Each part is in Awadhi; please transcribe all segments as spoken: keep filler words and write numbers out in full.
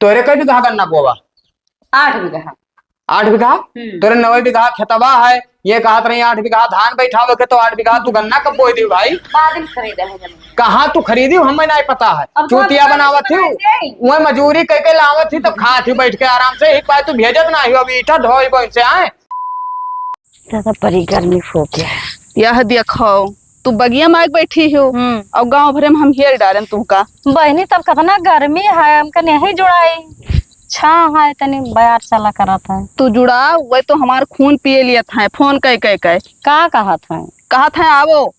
तोरे कै बीघा गन्ना बोवा? आठ बीघा। आठ बीघा? हम्म। तोरे नौ बीघा खेतवा है, ये कहत रही आठ बीघा धान बैठावे के, तो आठ बीघा तू गन्ना कब बोई दी भाई? बाद में खरीदे हैं जमीन। कहाँ तू खरीदी, हमें नहीं पता है। अब तो चूतिया बनावत ही, वह मजूरी कह के लावत ही, तो खात ही बैठ के आराम से। एक बार तू भेजत ना ही, अभी ईटा ढोई बोई से आए। दादा, बड़ी गर्मी हो गया है। यह देखो, तू बगिया में आके बैठी हो हम्म। और गाँव भरे में हम हेर डारेन तुहका। बहिनी, तब कितना गर्मी है, हमका नहीं जुड़ाई। छाँव है, तनी बयार चला करत है। तू जुड़ाव, वह तो हमार खून पिए लियत है, फोन कह कह कह। का कहत है? कहत है, आवो।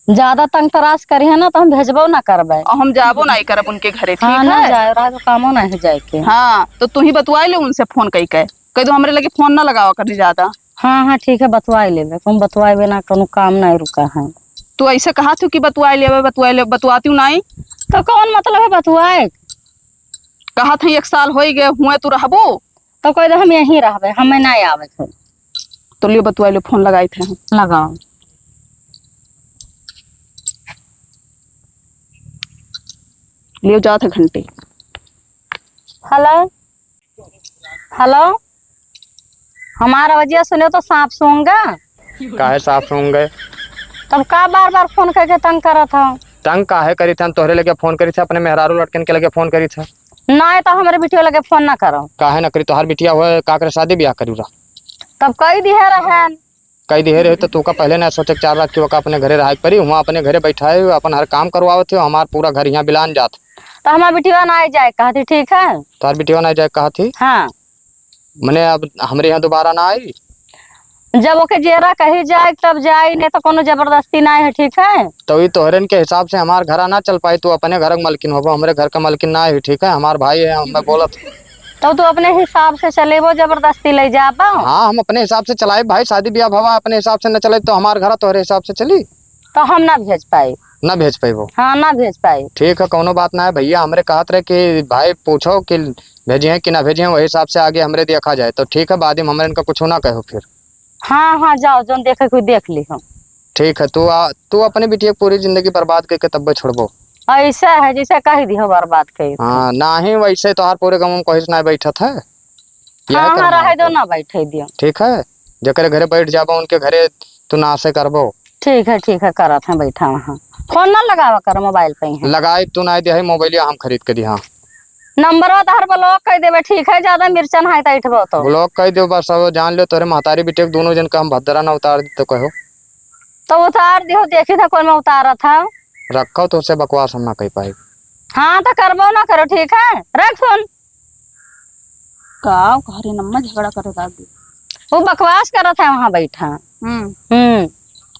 ज्यादा तंग तराश करी है ना, तो हम भेजबो ना करबे। और हम जाबो नहीं करब उनके घरे, हाँ, ठीक ना है? जाए, रात को कामो नहीं जाए के। हाँ, तो तू ही बतवाई ले उनसे फोन कई के, कह दो हमरे लगे फोन ना लगावा करी ज्यादा। हाँ, हाँ, ठीक है, बतवाई लेबे, तुम बतवाएबे ना, कोनो काम नहीं रुका है। तू ऐसे कहा तू कि बतवाई लेबे, बतवाई ले, बतवाती हूँ नहीं। तो कौन मतलब है बतवाए? कहा था एक साल हो गए हुए, तू रहबो? तो कह दे, हम यहीं रहबे, हमें ना आवे के। तो लियो बतुआ लियो, फोन लगाई थे हम। लगाओ। लियो जात है घंटी। हेलो, हेलो, हमार आवाजिया सुने तो सांप सूंघा। काहे सांप सूंघ गए? तब का बार बार फोन करके तंग करत हो? तंग काहे करी थे? हम तोहरे लगे फोन करी थे, अपने मेहरारू लड़कन के लगे फोन करी थे। नहीं तो हमरे बिटिया लगे फोन ना करो। काहे ना करी? तोहार बिटिया हुए का करे, शादी ब्याह करी रहा। तब कई दिहे रहन। कई दिहे रहे तो तू का पहले ना सोचे के चाह रहा कि ओका अपने घरे रहा के परी, वहाँ अपने घरे बैठाए हुए अपन हर काम करवावत हो, हमार पूरा घर यहाँ बिलान जात। तो हमार बिटिया ना आए जाए कहती, ठीक है? तोहार बिटिया ना आए जाए कहती? हाँ। मने अब हमरे यहाँ दोबारा ना आई? जब ओके जेरा कही जाए तब जाई, नहीं तो कोनो जबरदस्ती ना है, ठीक है? तो ई तोहरन के हिसाब से हमार घरा ना चल पाई, तू अपने घर के मालकिन होबो, हमरे घर का मालकिन ना है, ठीक है? हमार भाई है, हमें बोलत। तो तू अपने हिसाब से चलेबो, जबरदस्ती ले जाबो? हाँ, हम अपने हिसाब से चलाए भाई, शादी ब्याह भवा अपने हिसाब से न चले तो हमार घर तोहरे हिसाब से चली? तो हम ना भेज पाई। ना भेज पाइबो? हाँ, ना भेज पाई। ठीक है, कौनो बात ना है भैया, हमरे कहत रहे कि भाई पूछो कि भेजे हैं कि ना भेजे हैं, वही हिसाब से आगे हमरे देखा जाए। तो ठीक है, बाद में हमरे इनका कुछ ना कहो फिर। हाँ, हाँ, जाओ, जौन देखे कोई देख ली हम। ठीक है, तू आ, तू अपने बिटिया की पूरी जिंदगी बर्बाद करके तब छोड़बो। ऐसा है जैसे कह दी हो बर्बाद कर। हाँ, ना ही वैसे तोहार पूरे गाँव में कोई ना बैठत है। यह हाँ, कर हाँ, मार रहे दो के। ना बैठे दियो। ठीक है, जेकरे घरे बैठ जाबो उनके घरे तू नासे करबो। ठीक है, ठीक है, करत हैं बैठा वहाँ। फोन ना लगावा कर मोबाइल पे ही। लगाई तू ना दे है मोबाइलिया हम खरीद के दिहा। नंबरवा तहर ब्लॉक कर देबे, ठीक है, ज्यादा मिर्चन है तो उठबो तो। ब्लॉक कर दो बस, अब जान लो तोरे महतारी बिटिया के दोनों जन का हम भद्रा ना उतार दे तो कहो। तो उतार दियो, देखी था कौन में उतारा था। रखो तो उसे बकवास हम ना कह पाए। हाँ तो करबो ना करो, ठीक है, रख फोन। का घरे नम्मा झगड़ा करे लाग गई। वो बकवास करत है वहाँ बैठा। हम्म। हम्म।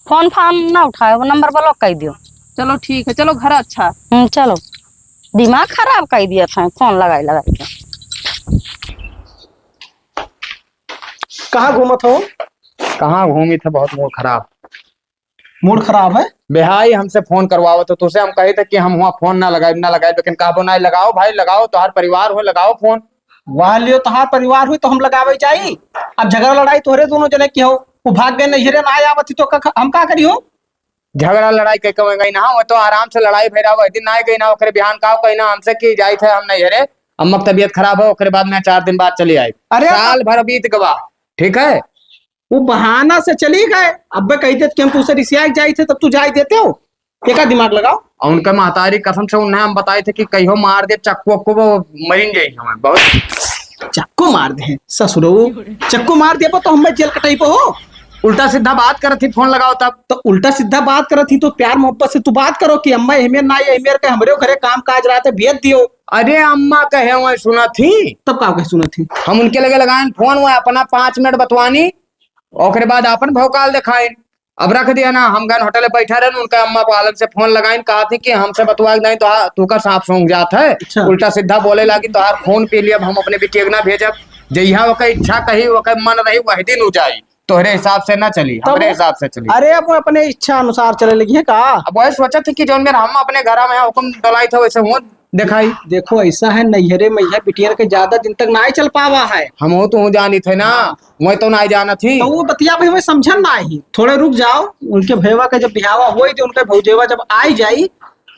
फोन फान ना उठाए, वो नंबर ब्लॉक कर दियो। चलो ठीक है, चलो घर अच्छा। हम्म, चलो। दिमाग खराब कर दिया था फोन लगाई लगाई के। कहाँ घूमत हो? कहाँ घूमी थे, बहुत मूड खराब। मूड खराब है? बेहाई हमसे फोन करवावत हो, तुसे हम कही थे कि हम हुआ फोन ना लगाए, ना लगाए, लेकिन कहबो ना लगाओ भाई, लगाओ, तोहार परिवार हो, लगाओ फोन। वाह लियो, तोहार परिवार हुई तो हम लगावे जाई। अब झगड़ा लड़ाई तोहरे दोनों जने की हो, वो भाग गए नैहरे ना आए आवत ही तो का, हम का करी हो? झगड़ा लड़ाई के कहे गई ना, वो तो आराम से लड़ाई भैरा वही दिन ना गई ना, ओकरे बिहान का कही ना हमसे कि जाई थे हम नैहरे, अम्मा की तबीयत खराब है, ओकरे बाद में चार दिन बाद चली आई। अरे साल भर बीत गवा, ठीक है? वो बहाना से चली गए। अब्बे कही देत कि हम तुसे रिसिया के जाई थे, तब तू जाई देते हो। एका दिमाग लगाओ। और उनका महतारी कसम से उन्हें हम बताए थे कि कहियो मार दे चक्कू वक्कू, वो मरिन जाई हमें बहुत। चक्कू मार दे ससुरो, चक्कू मार दे तो हमें जेल कटाई पे हो। उल्टा सीधा बात करत ही, फोन लगाओ तब। तो उल्टा सीधा बात करत ही तो प्यार मोहब्बत से तू बात करो कि अम्मा एहमेर ना, एहमेर के हमरे घरे काम काज रहते भेज दियो। अरे अम्मा कहे हुए सुनत ही। तब का कहे सुनत ही? हम उनके लगे लगाएन फोन, वो अपना पाँच मिनट बतवानी, ओकरे बाद अपन भौकाल दिखाएन। अब रख दिया ना, हम गन होटल में बैठा रहन, उनका अम्मा को अलग से फोन लगाइन, कहा थी कि हमसे बतवा के नहीं तो आ, तू का सांप सूंघ जात है, अच्छा। उल्टा सीधा बोले लागी, तोहार खून पी लिया, अब हम अपने बिटिया के ना भेजब। जइहा ओकर इच्छा कही, ओकर मन रही, वही दिन उ जाई। तोहरे हिसाब से ना चली, तब हमरे वो हिसाब से चली। अरे, अब वो अपने इच्छा अनुसार चले लगी है का? अब वही सोचत थी कि जौन मेरा हम अपने घरा में हुक्म डलाई था, वैसे हुआ दिखाई। देखो, ऐसा है, नैहरे में है, बिटियर के ज्यादा दिन तक ना चल पावा है। हम हो तो हूँ जानी थे ना, हाँ। मैं तो ना जाना थी। तो वो बतिया भाई मैं समझन ना ही, थोड़े रुक जाओ, उनके भैया का जब बिहावा होई तो उनके भौजेवा जब आई जाई,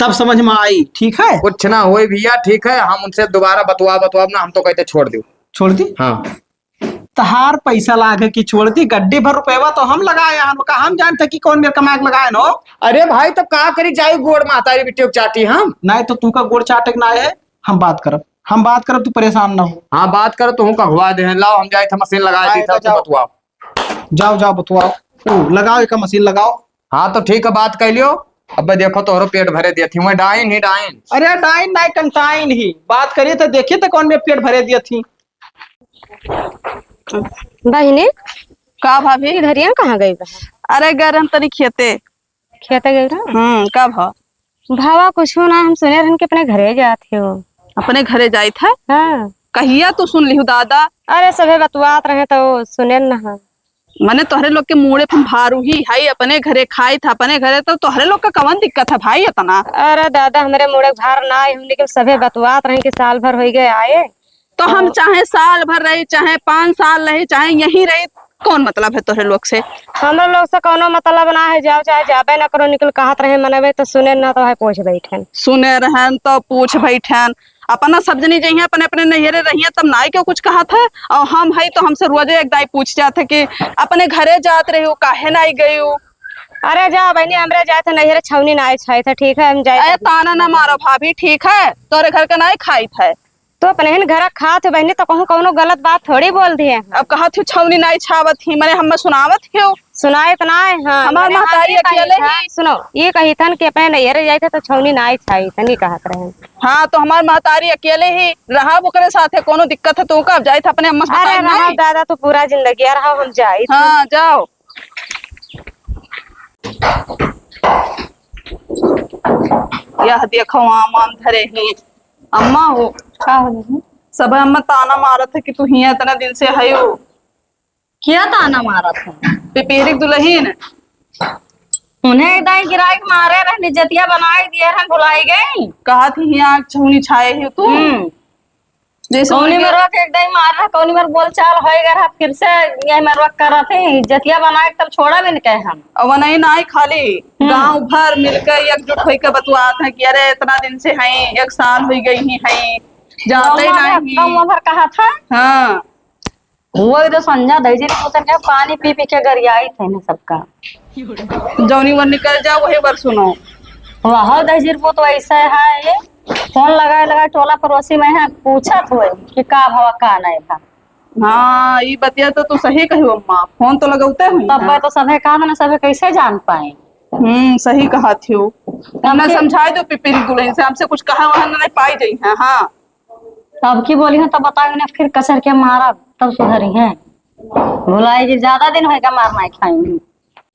तब समझ में आई, ठीक है? कुछ ना होई भैया, ठीक है, हम उनसे दोबारा बतवा, बतवाब ना, हम तो कहते छोड़ दो। छोड़ दी? हाँ। तहार पैसा लागे कि छोड़ दी, गड्डी भर रुपयवा तो हम लगाए हन, का हम जानते कि कौन मेरे कमाए के लगाए न हो? अरे भाई, तब का करी, जाई गोड़ महतारी बिटियो के चाटी हम? नहीं तो तू का गोड़ चाटे के ना है, हम बात करब, हम बात करब, तू परेशान ना हो। हाँ, बात कर, तू कहवा दे, लाओ हम जाए थे मशीन लगा दी था, तू बतवाओ। जाओ, जाओ, बतवाओ। ओ, लगाओ, एक मशीन लगाओ। हाँ, तो ठीक है, बात कर लियो। अब देखो, तोहरो पेट भरे दिया थी, मैं डाइन ही डाइन। अरे, डाइन नाई, कंटाइन ही। बात करिए तो देखिए तो कौन में पेट भरे दिया थी। बहिनी, का भाभी? इधरिया कहाँ गई बा? अरे, गए रहन तनी खेते। खेते गई रहा? हम्म, का भा? भावा, कुछ ना, हम सुने रहन कि अपने घरे जात हो। अपने घरे जाइत है? हाँ। कहिया तू सुन लिहू दादा? अरे, सभे बतुआत रहे तो सुने न हम। मने तोहरे लोग के मूड़े पर भारू ही है, अपने घरे खाई था, अपने घरे, तो तोहरे लोग का कवन दिक्कत है भाई इतना? अरे दादा, हमरे मूड़े भार ना आई, लेकिन सभे बतुआत रहे कि साल भर होई गए आए। तो हम हाँ। चाहे साल भर रही, चाहे पाँच साल रही, चाहे यहीं रही, कौन मतलब है तोहरे लोग से? हमरे लोग से कौनो मतलब ना है, जाओ चाहे जाबे ना करो, निकल कहत रहे मनवे तो सुने ना तो है पूछ बैठन। सुने रहन तो पूछ बैठन, अपना सब जनी जइहें, अपने अपने नैहरे रहिए, तब नाई क्यों कुछ कहा था। और हम हई तो हमसे रोजे एक दाई पूछ जात है कि अपने घरे जात रही हो, काहे नाई गई हो? अरे जा बहनी, हमरे जाए थे नैहरे, छौनी नाई छाई था, ठीक है, हम जाए अरे थे। ताना ना मारो भाभी, ठीक है, तोरे घर का नाई खाई था। तो अपने ही घर खात हो बहनी, तो कहूँ कौनो गलत बात थोड़ी बोल दिए हैं। अब कहत हो छौनी नाई छावत ही, मने हमें सुनावत हो। सुनाए तो ना है, हाँ, हमार मने हम महतारी ये कही अकेले था, ही। सुनो, ये कही थन कि अपने नैहरे जाए थे तो छौनी नाई छाई था, नहीं कहत रहे। हाँ, तो हमार महतारी अकेले ही रहा, ओकरे साथे कोनो दिक्कत है तो का? अब जाइत अपने अम्मा से अरे बताई रहा नहीं। दादा, तू पूरा जिंदगी रहा, हम जाइत। हाँ, जाओ। यह देखो, आम आम धरे ही। अम्मा हो। का हो बहिनी? सब अम्मा ताना मारत है कि तू हियां इतना दिन से है हो। क्या ताना मारत है? पिपीरी के दुल्हन। उन्हें एक दाई गिराई के मारे रहनी, जतिया बनाए दिए रहन, भुलाई गई। कहा थी, "हियाँ छौनी छाए ही तू।" हम्म। जैसे कौनी उनके मरवा के एक दाई मार रहा, कौनी मर बोलचाल होए गए रहा, फिर से यही मरवा कर रहे थे, जतिया बनाए के तब छोड़ा भी नहीं कहे हम। अब नहीं, नहीं खाली हम्म। गांव भर मिलकर एकजुट होकर बतुआत हैं कि अरे इतना दिन से हैं, एक साल हो गई ही हैं, जाते गाँव भर, नहीं। गाँव भर कहा था। हाँ। वो इधर संझा दही जरी पुतन के पानी पी पी के गरियाई थे ना सबका। जौनी वर निकल जाओ, वही वर सुनो। वह दही जरी पुत वैसे है, फोन लगाए लगाए टोला पड़ोसी में है, पूछत हुए कि का भवा का नहीं भा। हाँ, ई बतिया तो तू सही कही अम्मा, फोन तो लगौते हुई तब ना। तो सभे कहा ना, सभे कैसे जान पाए? हम्म, सही कहा थियो। हमने के- समझाए दो पिपीरी दुल्हन से, हमसे कुछ कहा वहाँ नहीं पाई जाई है। हाँ। तब की बोली है, तब बताओ ना, फिर कचर के मारा, तब सुधरी है। भुलाई जी, ज्यादा दिन होएगा मार नहीं खाई।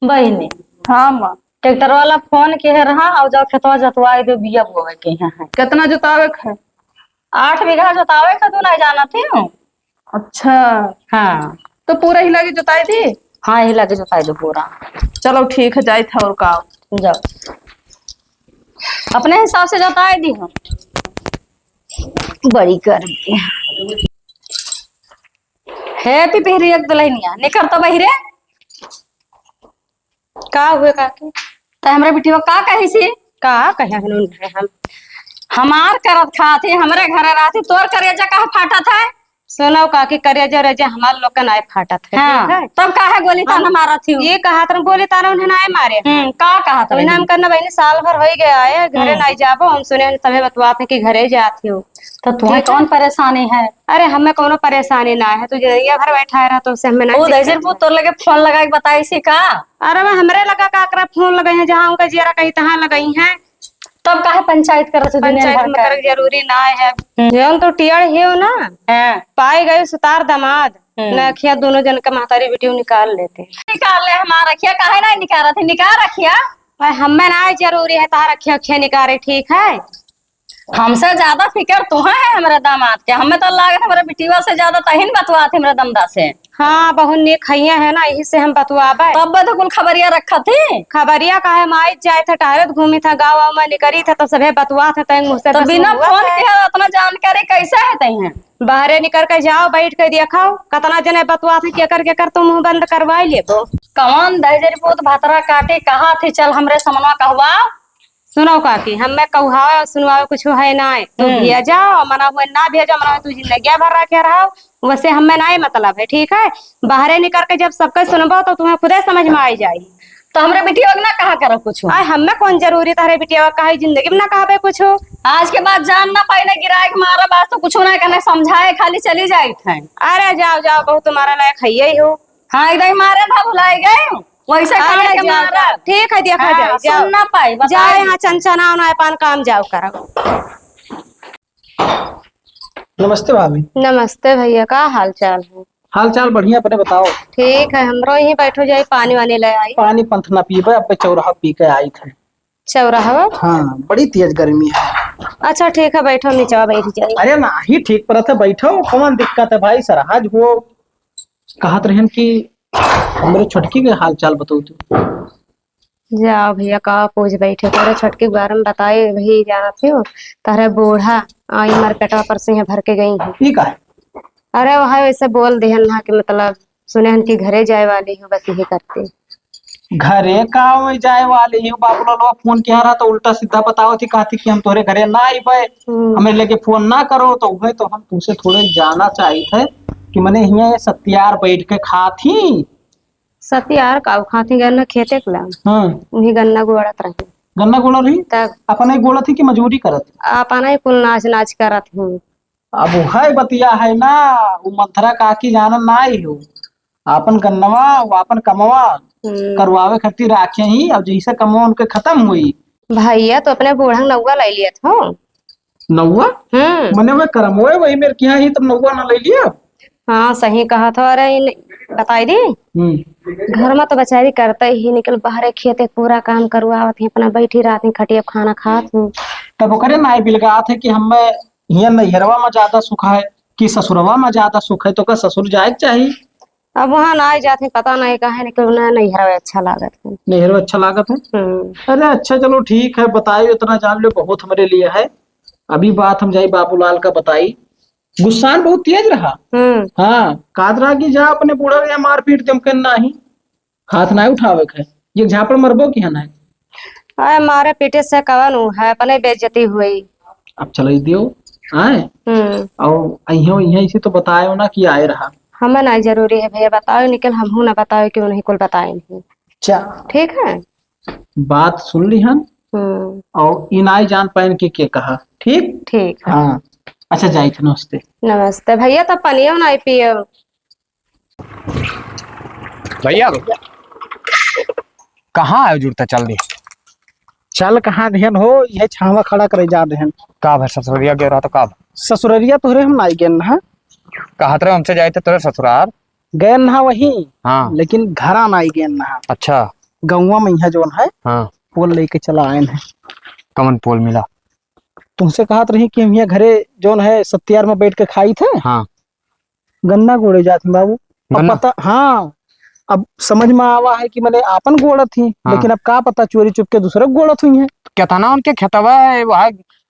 बहिनी। हाँ माँ। ट्रैक्टर वाला फोन के है रहा, और जाओ खेतवा जोतवाई दो, बिया बोवे के है। कितना जोतावे के है? आठ बीघा जोतावे के, तू नहीं जाना थी? अच्छा। हाँ। तो पूरा ही लगे जोताई दी? हाँ, ही लगे जोताई दो पूरा। चलो ठीक है, जाइत है और का। जाओ। अपने हिसाब से जोताई दी हम। बड़ी गर्मी है। हे पिपहरी एक दुल्हनिया, निकर तो बहिरे। का हुए काकी? त हमरे बिटिया का कही सी? का कहे हन उन्हें हम? हमार करत खात ही, हमरे घरे रहती, तोर करेजा काहे फाटत है? सुनो काकी, करेजा रेजा हमार लोग के नाय फाटत है, हाँ, ठीक है? तब काहे गोली ताना हम मारत ही? ये कहत रहे, गोली ताना उन्हें नाय मारे। हम्म, का कहत रहे? उन्हें हम कहना, बहनी, साल भर होई गया है, घरे हम्म। नाय जाबो, हम सुने हैं, सभे बतवात है कि घरे जात हो। तो तुम्हें ठीक है? कौन परेशानी है? अरे, हमें कौनो परेशानी ना है, तू जइया भर बैठा रहा, तो उससे हमें ना ओ, दिक्कत दहिजर है। पुत, तोर लगे फोन लगाए के बताई सी का? अरे, मैं हमरे लगा का एकरा फोन लगाई है, जहाँ उनका जियरा कही तहाँ लगाई है। तब काहे पंचायत करत हो दुनिया पंचायत भर में का? करे के जरूरी ना है। हम्म। जौन तो टियाड़ है हो ना, हाँ। पाए गए सुतार दामाद, हम्म। ना अखिया दोनों जन का महतारी बेटी निकाल लेते। निकाल ले हमार अखिया, काहे ना निकालत है? निकाल अखिया। भाई, हमें ना जरूरी है तार अखिया, अखिया निकाले, ठीक है? हमसे ज्यादा फिकर तुहे है हमरे दामाद के। हमें तो लागत हमरे बिटिया से ज्यादा तहिन बतुआत है हमरे दमदा से। हाँ, बहुत नेक हइया है ना, यही से हम बतुआबे। तब तो कुल खबरिया रखत ही। खबरिया का है, हम आइत जाइत है, टहरत घूमित है, गाँव वाँव में निकरित है, तो सभे बतुआत है, तैं मुँह से तो बिना फोन के इतना जानकारी कैसे है तैं? बाहरे निकर के जाओ, बैठ के देखाओ, कतना जने बतुआत है, केकर केकर तो मुँह बंद करवाई लेबो। कौन दहिजरी पूत भतरा काटी, कहा थी, "चल हमरे समनवा कहवा।" सुनो काकी, हमें कहुआवे और सुनवावे कुछ है ना है। तू हम्म। भेजो, मना हुए ना भेजो, मना हुए तू जिंदगिया भर रखे रहो, वैसे हमें ना ही मतलब है, ठीक है? बाहरे निकर के जब सबके सुनबो तो तुम्हें खुदे समझ में आई जाई। तो हमरे बिटिया के ना कहा करो कुछ। आय, हमें कौन जरूरी तहरे बिटिया का है, जिंदगी में ना कहबे कुछ। आज के बाद जान ना पाई ना गिराए के मारा, आज तो कुछ ना कहने समझाए, खाली चली जाई थे। अरे जाओ, जाओ, बहुत तुम्हारा लायक है ही हो। हाँ, एकदम मारे ना भुलाई गए। वैसे अरे काहे के जाओ, मारा? जाओ। ठीक है, देखा हाँ, जाए, जाओ। सुन ना पाई, जाओ, बताई। यहाँ चनचना उना अपन काम जाओ करो। नमस्ते भाभी। नमस्ते भैया, का हाल चाल है? हाल चाल बढ़िया, अपने बताओ। ठीक है, हमरो यहीं बैठो जाई, पानी वानी ले आई। पानी पंथ ना पीबे, अब चौराहा पी के आई थे। चौराहा? हाँ, बड़ी तेज गर्मी है। अच्छा ठीक है, बैठो नीचे बैठ जाई। अरे नाही, ठीक परत है, बैठो, कौन दिक्कत है भाई, सरहज हो। कहत रहन कि हमरे छोटकी के हाल चाल बताओ तू। जाओ भैया, का पूछ बैठे, तोरे छोटकी के बारे में बताए वही जानत हो, तोरे बूढ़ा आई मार पेटवा पर से यहाँ भर के गई है। ई का है? अरे वह वैसे बोल देहन ना कि मतलब सुने हन कि घरे जाए वाली हो, बस यही करते। घरे का होई जाए वाली हो, बाबू लालवा फोन किया रहा तो उल्टा सीधा बतावत ही, कहती कि हम तोरे घरे ना आइबे, हम्म। हमें लेके फोन ना करो, तो वह तो हम तुमसे थोड़े जानना चाहिए थे कि मने हियाँ ये सत्यार बैठ के खात ही। सत्यार का खात ही गन्ना खेते के ला। हाँ। वही गन्ना गोड़त रही। गन्ना गोड़त रही? तब। अपने गोड़त ही कि मजूरी करत? अपने कुल नाच नाच करत ही। अब वह बतिया है ना, वो मंथरा काकी जानन ना आई हो। आपन गन्नवा, वो आपन कमवा हम्म। करवावे खातिर राखे ही, अब जैसे कमवा उनके खत्म हुई। भैया तो अपने बूढ़ा नौवा ले लियत हो। नौवा? हम्म। मने वह करमवे वही मेरे किहाँ ही, तब नौवा ना ले लिया। हाँ, सही कहा था। अरे, इन, बताई दी। हम्म। घर में तो बेचारी करते ही निकल बाहरे खेते पूरा काम करवावत ही, अपना बैठी रहत ही खटिया खाना खात ही। तब ओकरे नाई बिलगात है कि हमें हियां नैहरवा में ज्यादा सुख है कि ससुरवा में ज्यादा सुख है, तो का ससुर जाए के चाही? अब वहाँ ना जात ही, पता नहीं काहे, लेकिन उन्हें नैहरवा अच्छा लागत है। नैहरवा अच्छा लागत है? हम्म। अरे अच्छा, चलो ठीक है, बताई, इतना जान लो, बहुत हमरे लिए है। अभी बात हम जाई बाबूलाल का बताई। गुस्सान बहुत तेज रहा। हम्म। हाँ, कात रहा कि जा अपने बूढ़ा के यहाँ मारपीट दे, हम कहन नाही, हाथ नाही उठावे के है। ये झापड़ मरबो कि है नाही। अरे मारे पीटे से कवन उ है, अपने बेइज्जती हुई। अब चलई दियो, आए? हम्म। और अइहो, इहे इसे तो बतायो ना कि आए रहा। हमें नाही जरूरी है भैया, बताओ निकल, हमहू ना बताओ कि उन्हीं कुल बताए नहीं। अच्छा। ठीक है? बात सुन लिहन। हम्म। और ई नाई जान पाइन कि के कहा। ठीक? ठीक है। हाँ। अच्छा, जाई थे, नमस्ते। नमस्ते। भैया, तब पनियो नाई पियो। भैया, भैया। कहाँ है जुड़ता चल दे? चल कहाँ दिहन हो, यह छावा खड़ा करे जा दिहन। का भर ससुररिया गए रहा तो का भर? ससुररिया तोहरे हम नाई गेन हा। कहत रहे हमसे जाए थे तोरे ससुरार। गए ना वही, हाँ। लेकिन घरा ना आई गए ना। अच्छा। गौवा में यहाँ जौन है, हाँ। पोल लेके चला आए हैं। कमन पोल मिला? तुमसे कहत रही कि हम यहाँ घरे जौन है सत्यार में बैठ के खाई थे। हाँ। गन्ना गोड़े जात हैं बाबू। अब गन्ना? पता, हाँ, अब समझ में आवा है कि मने आपन गोड़त ही, हाँ। लेकिन अब का पता चोरी चुप के दूसरे गोड़त हुई है। केतना उनके खेतवा है, वह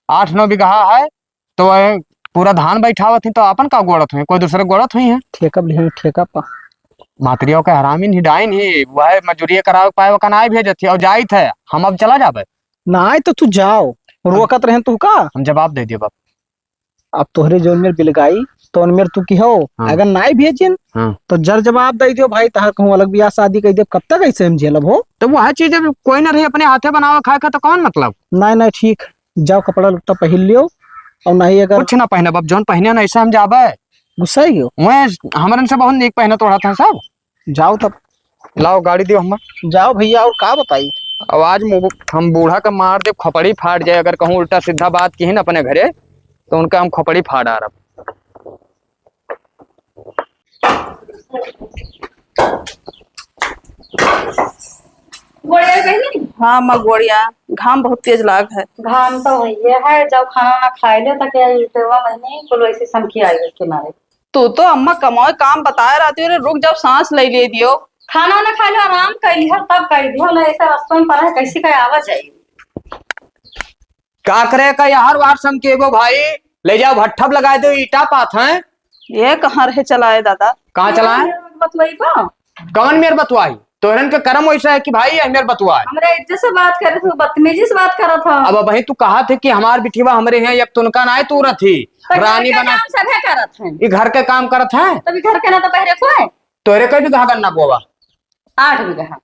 आठ नौ बीघा है, तो वह पूरा धान बैठावत ही, तो आपन का गोड़त हुई, कोई दूसरे गोड़त हुई है। ठेका लिहे, ठेका पा। मातरिया के हरामी नहीं डाइन ही, वह मजूरिया करावे पाए, ओका नाई भेजत ही, और जाइत है, हम अब चला जाबे। नाई तो तू जाओ, रोकत रहन तू का? हम जवाब दे दिए बाप। अब तोहरे जौन मेर बिलगाई, तौन मेर तू की हो, हाँ। अगर नाई भेजिन, हाँ। तो जर जवाब दे दियो भाई, तहार कहूँ अलग बियाह शादी कह दे, कब तक ऐसे हम झेलब हो? तो वह चीज अब कोई ना रही, अपने हाथे बनावे खाए का तो कौन मतलब? नाई, नाई, ठीक, जाओ कपड़ा लत्ता पहिर लियो, और नहीं अगर कुछ ना पहनब, अब जौन पहने ना ऐसे हम जाबे। गुस्सा ही गयो? वह हमरन से बहुत नीक पहनत ओढ़त हैं सब। जाओ तब। लाओ गाड़ी दियो हमें। जाओ भैया, और का बताई? अब आज मु-, हम बूढ़ा का मार दे, खोपड़ी फाट जाए। अगर कहूँ उल्टा सीधा बात किहिन अपने घरे, तो उनका हम खोपड़ी फाड़ आ रहा। गोड़िया बहिनी? हाँ, माँ, गोड़िया। घाम बहुत तेज लाग है। घाम तो वही है, जाओ खाना वाना खाए लो, ताकि आज पेटवा में नहीं, कुल वैसे समकी आई है किनारे। तू तो अम्मा कमाए काम बताए रहती हो, रुक जाओ, सांस ले लिए दियो। खाना वाना खा लो, आराम कर लियो, तब कर दियो ना, ऐसे रस्तों में पड़ा है, कैसी का आवा जाए। का करे का यार, वार समकेबो भाई, ले जाओ भट्ठा पे लगा दो, ईटा पात हैं। ये कहाँ रहे चलाए दादा? कहाँ चलाए? बतवाई का? कौन मेर बतवाई? तोहरन के करम वैसा है कि भाई, ये मेर बतुआ है। हमरे इज्जत से बात करत हो, बदतमीजी से बात करत हो। अब भाई, तू कहा थे कि हमार बिटिवा हमरे हैं, एक तुनका नाय तू रथी, तो घर रानी के बना काम सभे करत हैं। ये घर के काम करत हैं। तभी घर के ना तो बहरे को है। तोरे कई बीघा गन्ना बोवा? आठ बीघा।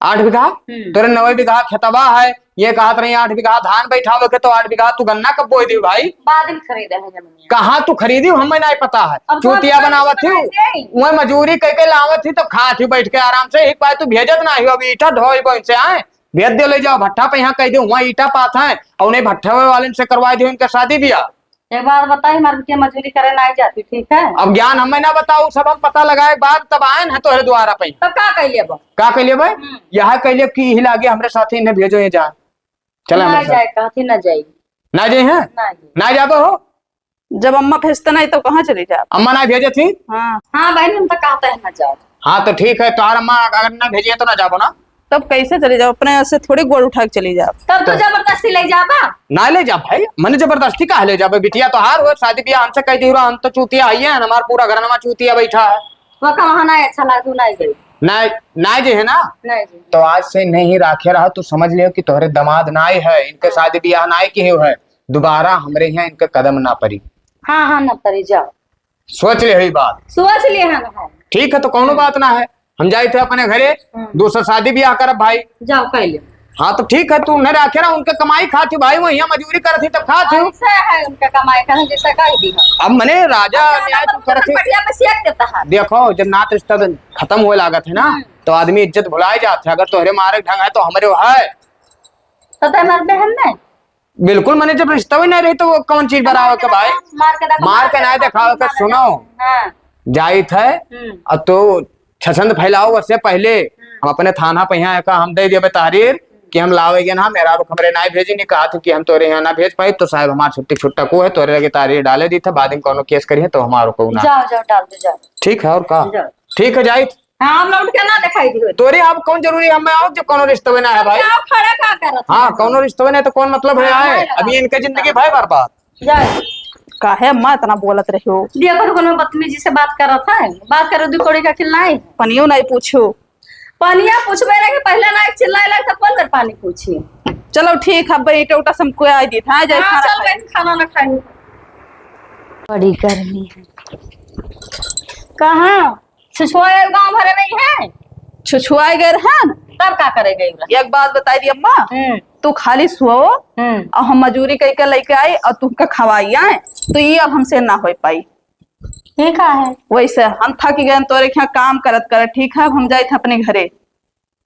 आठ बीघा? हम्म। तोरे नौ बीघा खेतवा है, ये कहत रही आठ बीघा धान बैठावे के, तो आठ बीघा तू गन्ना कब बोई दियो भाई? बाद में खरीदे हैं जमीन। कहाँ तू खरीदी, हमें नहीं पता है। अब तो चूतिया बनावत थी, वह मजूरी कह के लावत थी, तब खात थी बैठ के आराम से। एक बार तू भेजत ना हो, अभी ईटा ढोई बोइन से आए, भेज दे ले जाओ भट्ठा पे, यहाँ कह दे, वहाँ ईटा पात है, और उन्हें भट्ठा वाले से करवा दे उनका शादी ब्याह। एक बात बताई, हमार बिटिया मजूरी करे नाई जाती, ठीक है? अब ज्ञान हमें ना बताओ, सब हम पता लगाए के बाद तब आए हैं तोहरे द्वारा पे। तब का कह लेबो? का कह लेबे? हम्म। यह कह ले कि यही लागे हमरे साथे इन्हें भेजो, ये जाए। चला हमरे नाई साथ। जाए, कहती ना जाई। ना जाई हैं? ना जाई। ना जाबो हो? जब अम्मा भेजते नहीं तो कहाँ चली जाब? अम्मा ना भेजे थी? हाँ। हाँ बहन, हम तो कहते हैं ना जाओ। हाँ तो ठीक है, तोहार अम्मा अगर ना भेजिए तो ना जाबो ना। तब कैसे चली जाब? अपने से थोड़ी गोड़ उठा के चली जाब। तब तो तो जबरदस्ती ले जाबा। ना ले जाब भाई, मने जबरदस्ती काहे ले जाबे? बिटिया तोहार हो, शादी ब्याह हमसे कह दी रहा, हम तो चूतिया आइए हैं, हमार पूरा घरनमा चूतिया बैठा है। वो कहाँ ना अच्छा लगा, तू नहीं गई। ना, ना जे है ना, नहीं जी। तो आज से नहीं राखे रहा, तू समझ लियो कि तोहरे दामाद नाई है, इनके शादी ब्याह नाई किहे है, दोबारा हमरे यहाँ इनके कदम ना पड़ी। हाँ, हाँ, ना पड़ी, जाओ। सोच ले हुई बात। सोच ले हम, हाँ। ठीक है, तो कौनो बात ना है, हम जाए थे अपने घरे, हम्म। दूसरा शादी ब्याह करब भाई। जाओ, कह ले। हाँ, तो ठीक है, तू उन्हें रखे रहा, उनके कमाई खाती भाई, वो यहाँ मजूरी करती तब खाती हूँ। ऐसा है, उनका कमाई खाती, जैसा कह दी हम। अब मने राजा अच्छा, न्याय तू करती। बढ़िया में सेक देता है। देखो, जब नात रिश्ता खत्म हुए लागत है ना, हम्म। तो आदमी इज्जत भुलाए जात है। अगर तोहरे मारे ढंग है, तो हमरे वो है। तो तय मर बहन नहीं। बिल्कुल, मने जब रिश्ता ही नहीं रही तो वो कौन चीज बनावे के भाई? मार के देखो, मार के ना देखावे के, सुनो। हाँ। जाइत है, हम्म। और तो छछंद फैलाओ, उससे पहले हम्म। हम अपने थाना पे यहाँ का हम दे देबे तहरीर कि हम लावे गए ना, मेहरारू हमरे ना भेजी, नहीं कहा था कि हम तोरे यहाँ ना भेज पाई, तो साहब हमार छुट्टी छुट्टा को है, तोरे लगे तहरीर डाले दी था, बाद में कौनो केस करिए तो हमारो को ना। जाओ, जाओ, डाल दो, जाओ। ठीक है, और का? जाओ। ठीक है, जाइत। हाँ, हम लौट के ना दिखाई दियो। तोरे अब कौन जरूरी है, मैं आऊँ जब कौनो रिश्तवे ना है भाई। क्या खड़ा का करत हाँ, है? कौनो रिश्तवे ना है तो कौन मतलब है हाँ, आए? नहीं लगा। अभी इनके जिंदगी भाई बर्बाद। जाए। काहे अम्मा इतना बोलत रही हो? देखो तो कोनो बदतमीजी से बात करत है, बात करो दू कौड़ी का खिल नहीं। पनियो नहीं पूछो। पनिया पूछबे रहे पहले ना एक चिल्लाए लग तो कौन बेर पानी पूछी? चलो ठीक है, अब ईटा उटा सब कोई आई दी था, जाए हाँ, खाना चल खाए। बैठ खाना ना खाए। बड़ी गर्मी है। कहाँ? छुछुआए गाँव भरे नहीं है। छुछुआए गए रहन। तब का करे गई रहे? एक बात बताई दी अम्मा, हम्म। तू खाली सुओ हम्म। और हम मजूरी कई के लेके आई और तुमका खवाई आए, तो ये अब हमसे ना हो पाई। ये का है? वैसे हम थक गए तोरे यहाँ काम करत करत, ठीक है, अब हम जाए थे अपने घरे।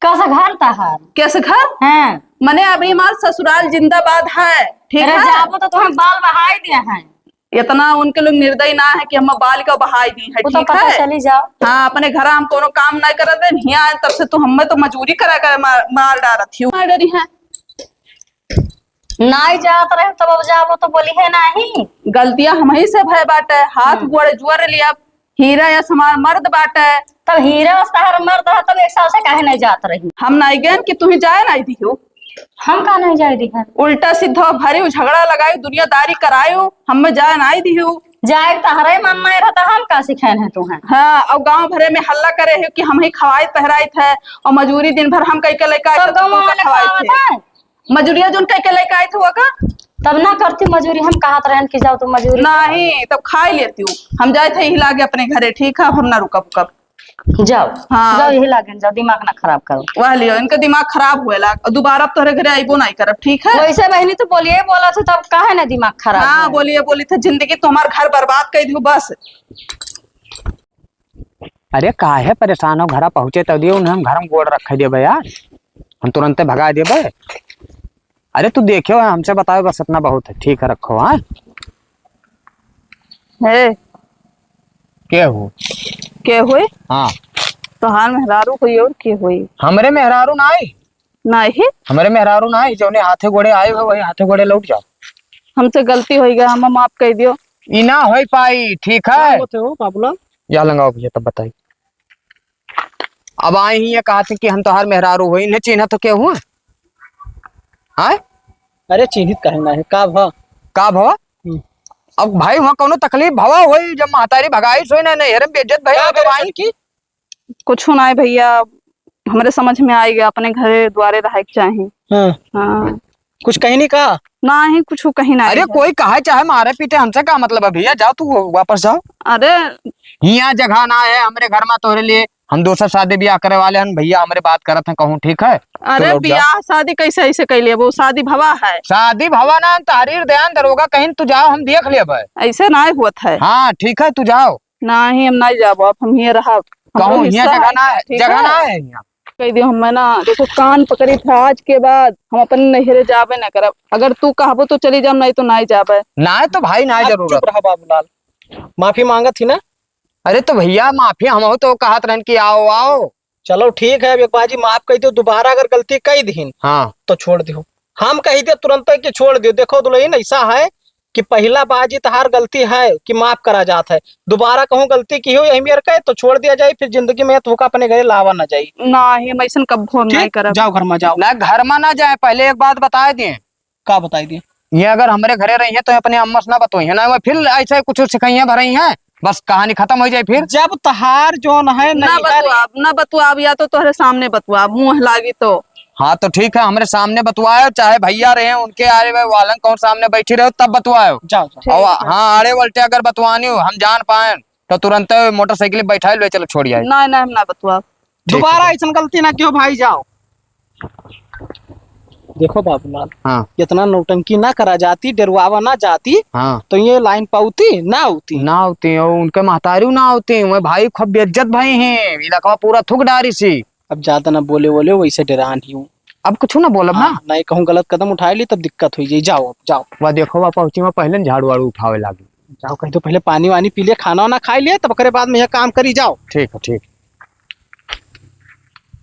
कैसे घर तहार? कैसे घर? हाँ। मने अभी हमार ससुराल जिंदाबाद है, ठीक अरे है? जाबो तो तुम्हें बाल बहाई दिया है। इतना उनके लोग निर्दयी ना है कि हम बाल का बहाई दी है, वो तो ठीक पता है? चली जाओ। हाँ, अपने घर हम कोनो काम नहीं करत है, हियाँ आए तब से तो हमें तो मजूरी करा कर मार, मार डारत ही, मार डरी है। नाई जात रहे तब अब जाबो तो बोली है नाही। गलतियाँ हमही से भय बाटे, हाथ हम्म। गोड़ जोड़ लिया, हीरा यस हमार मर्द बाटे। तब हीरा यस तहार मर्द है, तब एक साल से काहे नहीं जात रही? हम नहीं गए कि तुम्हें जाए नहीं दियो। हम का नहीं जाए दिहन? उल्टा सीधा भरी झगड़ा लगाई, दुनियादारी करायो, हमें जाए नहीं दियो। जाए तहरे मन नहीं रहता, हम का सिखाए हैं तुम्हें? हाँ, और गांव भरे में हल्ला करे है कि हम ही खवाइत पहराइत है और मजूरी दिन भर हम कई के लेकर आए तब थे, तो गाँव तुमका वाले खवाइत खावत है। है? मजूरिया जोन कई के लेके आए थे वो का? तब ना करती मजूरी, हम कहत रहन कि जाओ तो मजूरी। नहीं, तब खाई लेती हूँ। हम जाए थे यही लागे अपने घरे, ठीक है, अब हम ना रुकब उकब। जाओ, हाँ। जाओ, यही लागे, जाओ, दिमाग ना खराब करो। वह लियो, इनका दिमाग खराब हुए लाग, और दोबारा अब तोहरे घरे आइबो नहीं करब, ठीक है? वैसे बहनी तो बोलिए, बोला था, तब काहे ना दिमाग खराब हाँ, हुए? बोलिए, बोली थे, जिंदगी तुम्हार घर बर्बाद कर दियो बस। अरे काहे परेशान हो, घरा पहुँचे तो दियो उन्हें, हम घर में गोड़ रखे देबे यार, हम तुरंते भगा देबे। अरे तू देखे हो, हमसे बताओ बस इतना बहुत है, ठीक है, रखो, हाँ। हे। के हो? के होई? हाँ। तोहार मेहरारू कोई और के होई? हमरे मेहरारू ना आई। नाही? हमरे मेहरारू ना आई, जौने हाथे गोड़े आए हो, वही हाथे गोड़े लौट जाओ। हमसे गलती होई गया, हमें माफ कर दियो। ई ना होई पाई, ठीक है? का होते हो, बाबूलाल? या लंगाओ भैया, तब बताई। अब आए ही ये कहत हैं कि हम तोहार मेहरारू होई, इन्हें चिन्हत हो के हुआ? हाँ? अरे चिन्हित काहे ना है, का भा? का भवा? हम्म। अब भाई वहाँ कौनो तकलीफ भवा होई, जब महतारी भगाई सोई ना, नहीं, हरम बेइज्जत भई का हो तो करे भाई। सर की? कुछ ना है भैया, हमरे समझ में आइ गया, अपने घरे द्वारे रहे के चाही। हाँ। हाँ। कुछ कहीं नहीं कहा? नाही, कुछ कहीं नाही अरे है। कोई कहे चाहे मारे पीटे, हमसे का मतलब है भैया, जाओ तू वापस जाओ। अरे हियाँ जगह ना है हमरे घर में तोहरे लिए, हम दोसर शादी ब्याह करे वाले हन भैया, हमरे बात करत हैं कहूँ, ठीक है? तो अरे लौट जाओ। ब्याह शादी कैसे ऐसे कैले, वो शादी भवा है। शादी भवा ना, तहरीर दयान दरोगा कहीं, तू जाओ, हम देख लेब। ऐसे ना होत है। हाँ ठीक है, तू जाओ। नाही, हम नाही जाबो, अब हम हियाँ रहब। हमरो कहूँ हियाँ हिस्सा जगह है, ना है, ठीक जगह है? ना है हियाँ। कहि दियो, हम ना, देखो, कान पकड़ी था, आज के बाद हम अपन नैहरे जाबे ना करब। अगर तू कहबो तो चली जाब, नाही तो नाही जाबे। नाही तो भाई, नाही अब जरूरत। चुप रहा बाबूलाल, माफी मांगत ही ना। अरे तो भैया, माफी हमहू तो कहत रहन कि आओ, आओ। चलो ठीक है, अब एक बाजी माफ कहि दियो, दोबारा अगर गलती कहि दिहिन, हाँ। तो छोड़ दियो। हम कहि दियो तुरंत कि छोड़ दियो। देखो दुलहिन, ऐसा है कि पहिला बाजी तहार गलती है कि माफ करा जात है, दोबारा कहूँ गलती किहो यही मेर के तो छोड़ दिया जाई, फिर जिंदगी में तोहका अपने घरे लावा ना जाई। नाही, हम ऐसन कब्बो हम ठीक? नाही करब। जाओ घर में जाओ। ना, घर में ना जाए, पहले एक बात बताइ दिए। का बताइ दिए? ये अगर हमरे घरे रही है तो अपने अम्मा से ना बतोई है ना, वो फिर ऐसे कुछ सिखाई है भरई है, बस कहानी खत्म होइ जाए फिर। जब तहार जोन है ना नहीं है बतुआब, ना बतुआब, या तो तोहरे सामने बतुआब, मुँह लागी तो। हाँ तो ठीक है, हमरे सामने बतुआयो, चाहे भैया रहे, उनके आरे वालन कौन सामने बैठी रहो तब बतुआयो। जाओ, जाओ। ठीक और है। हाँ, आड़े वलटे अगर बतुआनी हो, हम जान पाएन तो तुरंत मोटरसाइकिल बैठाए ले चलो छोड़ आए। नाही, नाही, हम ना बतुआब। ठीक है, दोबारा ठीक। ऐसन गलती ना किहो भाई, जाओ। देखो बाबूलाल, हाँ। इतना नौटंकी ना करा जाती, डेरवावा ना जाती, हाँ। तो ये लाइन पाउती ना होती। ना होती, और उनके महतारी ना होती, वह भाई खूब बेइज्जत भई हैं, इलाका पूरा थूक डारी सी। अब ज्यादा ना बोले वोले, वैसे डेरान ही हूँ। अब कुछ ना बोलब ना। हाँ, नहीं कहूँ गलत कदम उठाए ली तब दिक्कत होइ जाई। जाओ, अब जाओ। वह देखो, वह पहुँची, वह पहले न झाड़ू वाड़ू उठावे लागी। जाओ, कहि दियो पहले पानी वानी पी ले, खाना वाना खाइ ले, तब ओकरे बाद में यह काम करी, जाओ। ठीक है, ठीक।